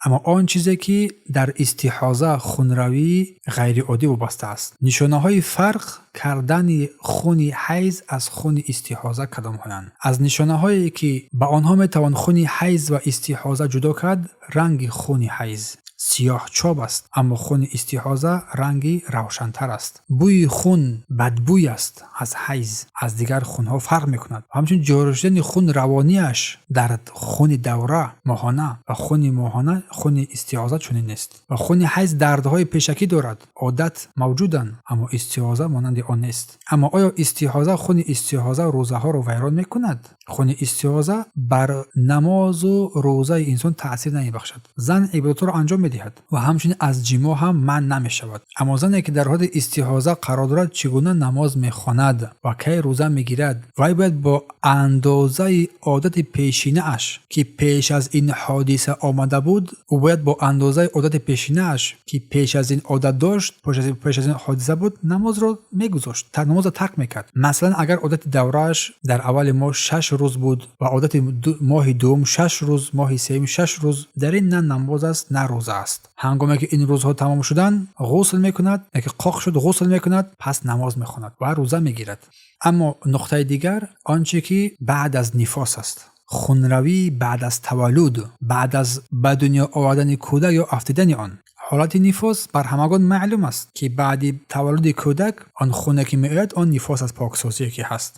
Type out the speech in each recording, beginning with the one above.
Аммо он чизе, ки дар истиҳоза, хунравӣ ғайриоддӣ вобаста аст. Нишонаҳои фарқ кардани хуни ҳайз аз хуни истиҳоза кадомҳоянд? Аз нишонаҳое, ки ба онҳо метавон хуни ҳайз ва истиҳоза ҷудо кард, ранги хуни ҳайз сиёҳчоб аст, аммо хуни истиҳоза ранги равшантар аст. Бӯи хун бадбӯй аст, аз ҳайз аз дигар хунҳо фарқ мекунад. Ҳамчунин ҷорӣ шудани хун равонияш дар хуни давра моҳона ва хуни моҳона, хуни истиҳоза чунин нест. Ва хуни ҳайз дардҳои пешакӣ дорад, одат мавҷуданд, аммо истиҳоза монанди он нест. Аммо оё истиҳоза, хуни истиҳоза рӯзаҳоро вайрон мекунад? Хуни истиҳоза бар намозу рӯзаи инсон таъсир намебахшад. Зан ибодатҳоро анҷом медиҳад ва ҳамчунин аз ҷимоъ ҳам манъ намешавад. Аммо зане, ки дар ҳолати истиҳоза қарор дорад, чӣ гуна намоз мехонад ва кай рӯза мегирад? Вай бояд бо андозаи одати пешинааш, ки пеш аз ин ҳодиса омада буд, ӯ бояд бо андозаи одати пешинааш, ки пеш аз ин одат дошт, пеш аз ин ҳодиса буд, намозро мегузошт, намозро тарк мекард. Масалан, агар одати даврааш дар аввали моҳ 6 рӯз буд ва одати моҳи дуввум 6 рӯз, моҳи сеюм 6 рӯз, дар ин на намоз аст, на рӯза аст. Ҳангоме ки ин рӯзҳо тамом шуданд, ғусл мекунад, яке қоқ шуд, ғусл мекунад, пас намоз мехонад ва рӯза мегирад. Аммо нуқтаи дигар, он че ки баъд аз нифос аст, хунравӣ баъд аз таваллуд, баъд аз ба дунё овардани кӯдак ё афтидани он. Ҳолати нифос бар ҳамагон маълум аст, ки баъди таваллуди кӯдак он хуне, ки меояд, он нифос аст, поксозие ки ҳаст.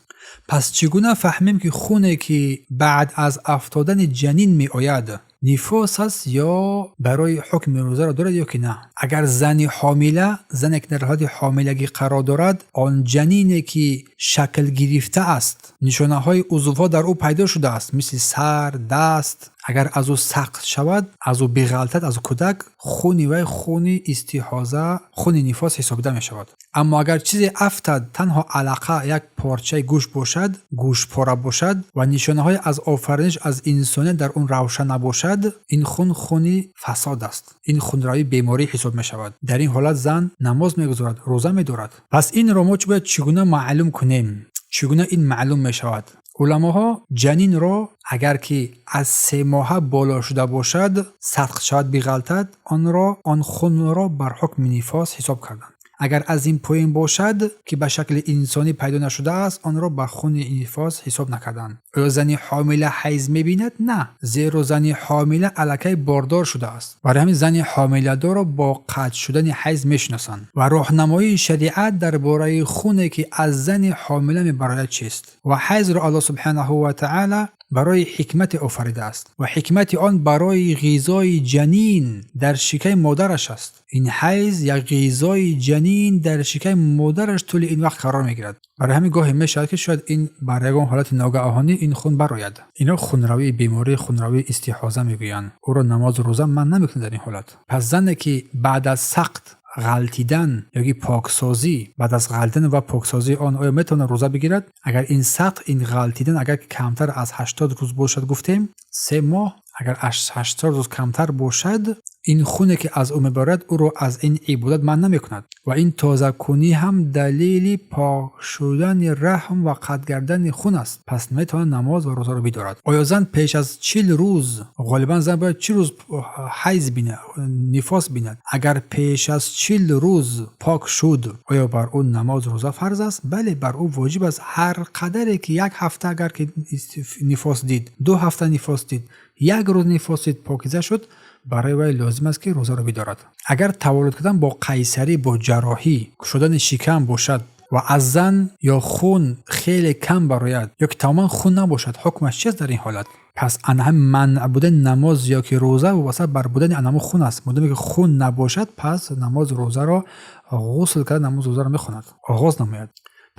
Пас чӣ гуна фаҳмем, ки хуне, ки баъд аз афтодани ҷанин меояд, нифос аст ё барои ҳукми рӯзаро дорад ё ки на? Агар зани ҳомила, зане, ки дар ҳолати ҳомилагӣ қарор дорад, он ҷанине, ки шакл гирифтааст, нишонаҳои узвҳо дар ӯ пайдо шудааст, мисли сар, даст, агар аз ӯ сақт шавад, аз ӯ биғалтад, аз кӯдак, хуни вай хуни истиҳоза, хуни нифос ҳисобида мешавад. Аммо агар чизе афтад, танҳо алақа, як порчаи гӯшт бошад, гӯштпора бошад ва нишонаҳои аз офариниш, аз инсоният дар он равшан набошад, ин хун хуни фасод аст, ин хунравӣ беморӣ ҳисоб мешавад. Дар ин ҳолат зан намоз мегузорад, рӯза медорад. Пас инро мо бояд чӣ гуна маълум кунем? Чӣ гуна ин маълум мешавад? Уламоҳо ҷанинро, агар ки аз 3 моҳа боло шуда бошад, сақт шавад, биғалтад, онро, он хунро бар ҳукми нифос ҳисоб карданд. Агар аз ин поён бошад, ки ба шакли инсонӣ пайдо нашудааст, онро ба хуни нифос ҳисоб накарданд. Оё зани ҳомила ҳайз мебинад? На, зеро зани ҳомила аллакай бордор шудааст. Барои ҳамин зани ҳомиладорро бо қатъ шудани ҳайз мешиносанд. Ва роҳнамоии шариат дар бораи хуне, ки аз зани ҳомила мебарояд, чист? Ва ҳайзро Аллоҳ субҳанаҳу ва таъала барои ҳикмате офаридааст ва ҳикмати он барои ғизои ҷанин дар шиками модараш аст. Ин ҳайз як ғизои ҷанин дар шиками модараш тӯли ин вақт қарор мегирад. Барои ҳамин гоҳе мешавад, ки шояд ин бар ягон ҳолати ногаҳонӣ ин хун барояд. Ино хунравии бемории хунравии истиҳоза мегӯянд. Ӯро намозу рӯза манъ намекунад дар ин ҳолат. Пас зане, ки баъд аз сақт, ғалтидан ёки поксозӣ, баъд аз ғалтидан ва поксозии он, оё метавонад рӯза бигирад? Агар ин сақт, ин ғалтидан агар камтар аз 80 рӯз бошад, гуфтем 3 моҳ, агар аз 80 рӯз камтар бошад, ин хуне, ки аз ӯ мебарояд, ӯро аз ин ибодат манъ намекунад ва ин тозакунӣ ҳам далели пок шудани раҳм ва қатъ гардани хун аст. Пас метавонад намоз ва рӯзаро бидорад. Оё зан пеш аз 40 рӯз, ғолибан зан бояд 40 рӯз ҳайз бинад, нифос бинад, агар пеш аз 40 рӯз пок шуд, оё бар ӯ намоз, рӯза фарз аст? Бале, бар ӯ воҷиб аст. Ҳар қадаре ки як ҳафта агар ки нифос дид, 2 ҳафта нифос дид, як рӯз нифос дид, покиза шуд, барои вай лозим аст, ки рӯзаро бидорад. Агар таваллуд кардан бо қайсарӣ, бо ҷарроҳӣ шудани шикам бошад ва аз зан ё хун хеле кам барояд, ё ки тамоман хун набошад, ҳукмаш чист дар ин ҳолат? Пас ана ҳамин манъ будани намоз ё ки рӯза вобаста бар будани анаму хун аст. Модоме ки хун набошад, пас намоз, рӯзаро ғусл карда, намоз, рӯзаро мехонад, оғоз намояд.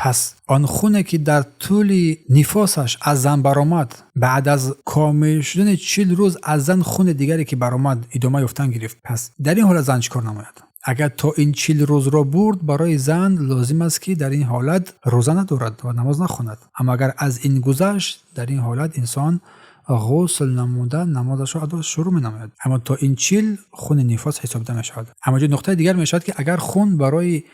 Пас он хуне, ки дар тӯли нифосаш аз зан баромад, баъд аз комил шудани 40 рӯз аз зан хуни дигаре, ки баромад, идома ёфтан гирифт, пас дар ин ҳолат зан чӣ кор намояд? Агар то ин 40 рӯзро бурд, барои зан лозим аст, ки дар ин ҳолат рӯза надорад ва намоз нахонад. Аммо агар аз ин гузашт, дар ин ҳолат инсон ғусл намуда, намозашро адо шурӯъ менамояд. Аммо то ин 40 хуни нифос ҳисобида мешавад. Аммо ҷо нуқтаи дигар мешавад, ки агар хун барои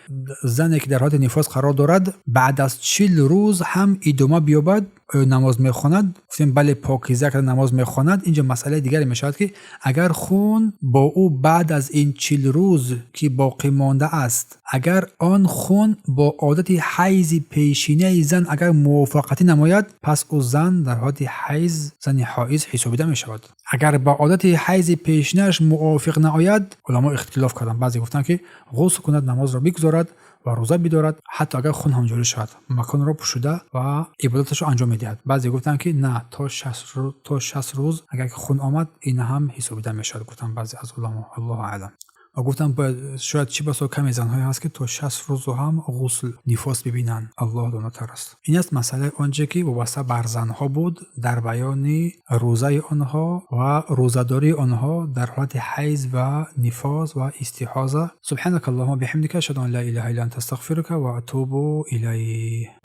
зане, ки дар ҳолати нифос қарор дорад, баъд аз 40 рӯз ҳам идома биёбад. Оё намоз мехонад? Гуфтем, бале, покиза карда намоз мехонад. Инҷо масъалаи дигаре мешавад, ки агар хун бо ӯ баъд аз ин 40 рӯз, ки боқӣ мондааст, агар он хун бо одати ҳайзи пешинаи зан агар мувофиқатӣ намояд, пас ӯ зан дар ҳолати ҳайз, зани ҳоиз ҳисобида мешавад. Агар ба одати ҳайзи пешинааш мувофиқ наояд, уламо ихтилоф карданд. Баъзе гуфтанд, ки ғусл кунад, намозро бигузорад ва рӯза бидорад, ҳатто агар хун ҳам ҷорӣ шавад, маконро пӯшида ва ибодаташро анҷом медиҳад. Баъзе гуфтанд, ки на, то 60 рӯз агар ки хун омад, ин ҳам ҳисобида мешавад, гуфтанд баъзе аз уламо. Аллоҳу аълам. Ва гуфтанд, бояд шояд чӣ басо каме занҳое ҳаст, ки то 60 рӯзу ҳам ғусл нифос бибинанд. Аллоҳ донотар аст. Ин аст масъалаи онче, ки вобаста бар занҳо буд дар баёни рӯзаи онҳо ва рӯзадории онҳо дар ҳолати ҳайз ва нифос ва истиҳоза. سبحانك اللهم بحمدك، أشهد أن لا إله إلا أنت، أستغفرك وأتوب إليك.